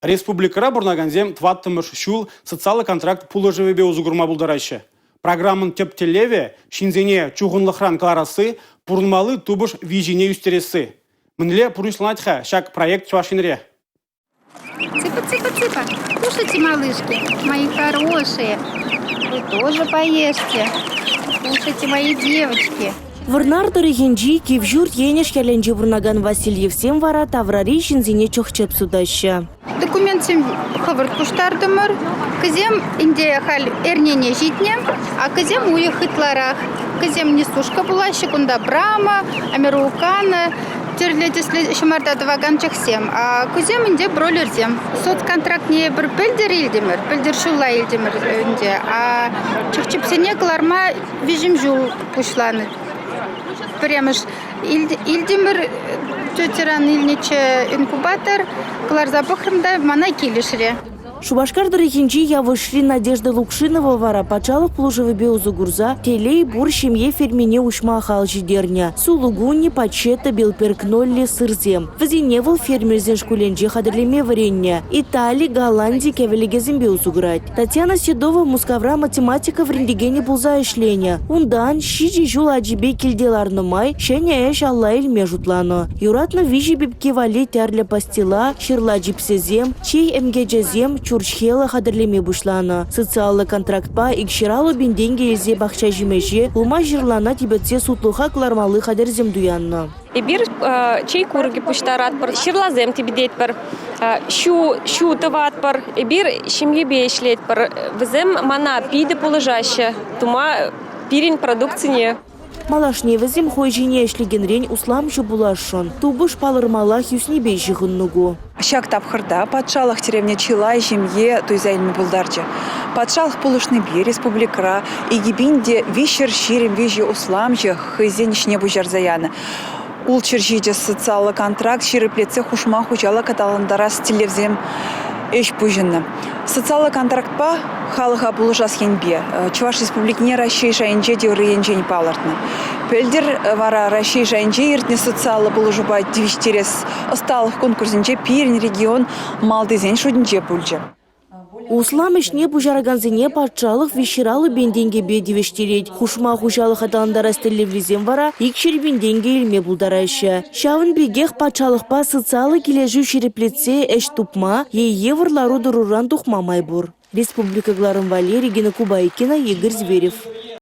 Республикӑра пурӑнакансем тӑваттӑмӗш ҫул социаллӑ контракт пулӑшӑвӗпе усӑ курма пултараҫҫӗ. Программӑн тӗп тӗллевӗ – ҫынсене чухӑнлӑхран кӑларасси, пурӑнмалли тупӑш виҫине ӳстересси. Мӗнле пурнӑҫланать-ха ҫак проект Чӑваш Енре? Цыпа-цыпа-цыпа, кушайте, малышки, мои хорошие. Вы тоже поешьте. Кушайте, мои девочки. Вӑрнар тӑрӑхӗнчи Кивҫурт Енӗш ялӗнче пурӑнакан Васильевсем вара таврари ҫынсене чӑх-чӗп сутаҫҫӗ. Документсем хӑвӑрт пуҫтартӑмӑр. Кӗсем ӗнтӗ халь эрнене ҫитнӗ, а кӗсем уйӑх ытларах. Кӗсем несушка пулаҫҫӗ, кунта брама, амероукана, тӗрлӗ тӗслӗ ҫӑмарта тӑвакан чӑхсем. А кусем ӗнтӗ бройлерсем. Соцконтрактне эпир пӗлтӗр илтӗмӗр, пӗлтӗр ҫулла илтӗмӗр ӗнтӗ. А чӑх-чӗпсене кӑларма виҫӗм ҫул пуҫланӑ. Пӗрремӗш илтӗмӗр, тетьӑран илнӗччӗ инкубатор, кӑларса пӑхрӑм та мана килӗшрӗ. Шупашкар тӑрӑхӗнчи Явӑшри Надежда Лукшинова вара патшалӑх пулӑшӑвӗпе усӑ курса «Телей пур» ҫемье фермине уҫма хал ҫитернӗ. Сулугуни, пачетта, белперкнолли, сырсем. Вӗсене вӑл фермерсен шкулӗнче хатӗрлеме вӗреннӗ. Итали, Голланди кӗвӗлӗкӗсемпе усӑ курать. Татьяна Седова Мускавра математика вӗрентекенӗ пулса ӗҫленӗ. Унтан ҫичӗ ҫул ачипе килте ларнӑ май ҫӗнӗ ӗҫ алла илме шутланӑ. Юратнӑ виҫӗ пепки валли тӗрлӗ пастила, ҫырла чипсӗсем, чей ӗмкӗчӗсем, чурчхела хатӗрлеме пуҫланӑ. Социаллӑ контрактпа 250 пин тенкӗ илсе пахча ҫимӗҫе, улма-ҫырлана типӗтсе сутлӑха кӑлармалли хатӗрсем туяннӑ. Эпир чей курӑкӗ пуҫтаратпӑр, ҫырласем типӗтетпӗр, ҫу, ҫу тӑватпӑр. Эпир ҫемьепе ӗҫлетпӗр. Вӗсем мана питӗ пулӑшаҫҫӗ тума пирӗн продукцине. Малашне вӗсем хӑй ҫине ӗҫлекенрен усламҫӑ пуласшӑн. Тупӑш палӑрмаллах ӳснипе ҫыхӑннӑ ку. Ҫак тапхӑрта патшалӑх тӗревне чылай ҫемье туйса илме пултарчӗ. Патшалӑх пулӑшнипе республикӑра 2323 усламҫӑ хӑйсен ӗҫне пуҫарса янӑ. 607 социаллӑ контракт ҫирӗплетсе хушма хуҫалӑх аталантарас тӗллевсем ӗҫ пуҫӑннӑ. Социаллӑ контрактпа халӑха пулӑшас енпе Чӑваш Республикине Раҫҫей шайӗнче те ырӑ енчен палӑртнӑ. Пӗлтӗр вара Раҫҫей шайӗнче иртнӗ социаллӑ пулӑшупа тивӗҫтерес ӑсталӑх конкурсӗнче пирӗн регион малтисен шутӗнче пулчӗ. Услам ӗҫне пуҫаракансене патшалӑх 350 пин тенкӗпе тивӗҫтерет. Хушма хуҫалӑх аталантарас тӗллевлисем вара 200 пин тенкӗ илме пултараҫҫӗ. Ҫавӑн пекех патшалӑхпа социаллӑ килӗшӳ ҫирӗплетсе ӗҫ тупма е йывӑр лару-тӑруран тухма май пур. Республика кӑларӑм валли Регина Кубайкина, Игорь Зверев.